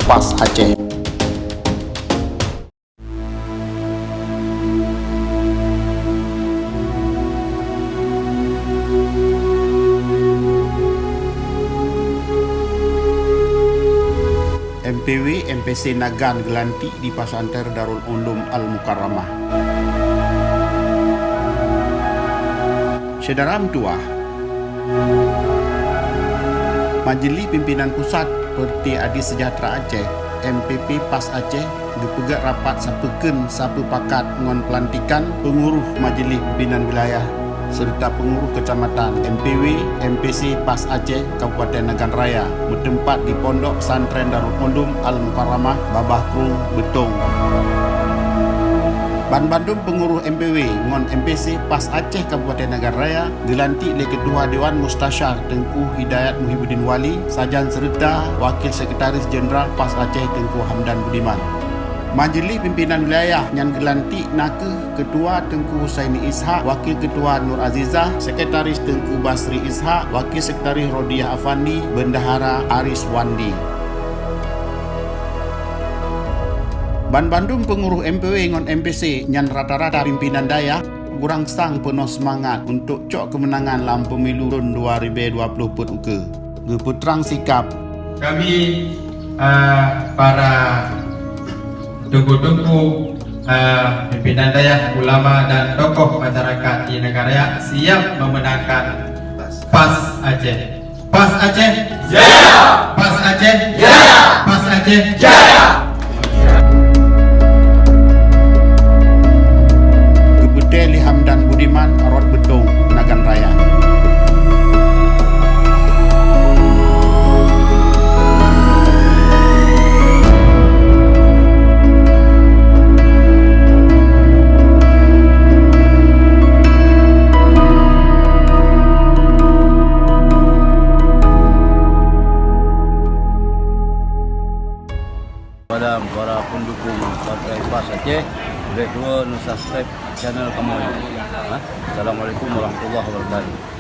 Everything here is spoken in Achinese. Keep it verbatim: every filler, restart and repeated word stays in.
PAS Aceh. M P W, M P C Nagan geulantik di Pesantren Darul Ulum Al Mukarramah. Syedara meutuwah, Majelis Pimpinan Pusat Partai Adil Sejahtera Aceh, M P P PAS Aceh, geupeugét rapat sapeukeuen sapeupakat ngon peulantikan peunguruh Majelis Pimpinan Wilayah seureuta peunguruh keucamatan, M P W, M P C PAS Aceh Kabupaten Nagan Raya, meuteumpat di Pondok Pesantren Darul Ulum Al Mukarramah, Babah Krueng, Beutong. Banbandum peunguruh M P W ngon M P C PAS Aceh Kabupaten Nagan Raya geulantik lé Keutua Dewan Mustasyar Teungku Hidayat Muhibuddin Wali, sajan seureuta Wakil Sekretaris Jeneral PAS Aceh Teungku Hamdan Budiman. Majelis Pimpinan Wilayah nyang geulantik na kheueh Keutua Teungku Husaini Ishak, Wakil Keutua Nur Azizah, Sekretaris Teungku Basri Ishak, Wakil Sekretaris Rodiah Afandi, Bendahara Aris Wandi. Banbandum peunguruh M P W ngon M P C nyan rata-rata pimpinan dayah, gurangsang peunoh seumangat untuk cok keumeunangan lam peumilu thon dua ribèe dua ploh peuet ukeue. Geupeutrang sikap. Kami, eh, para teungku-teungku, eh, pimpinan dayah, ulama dan tokoh masyarakat di Nagan Raya siap memenangkan PAS Aceh. PAS Aceh. Jaya! PAS Aceh. Jaya! PAS Aceh. Jaya! Geupeutée lé Hamdan Budiman, rot Beutong, Nagan Raya. Kepada para pendukung Partai PAS Aceh, bék dua neu-subscribe channel kamoe. Ha? Assalamualaikum warahmatullahi wabarakatuh.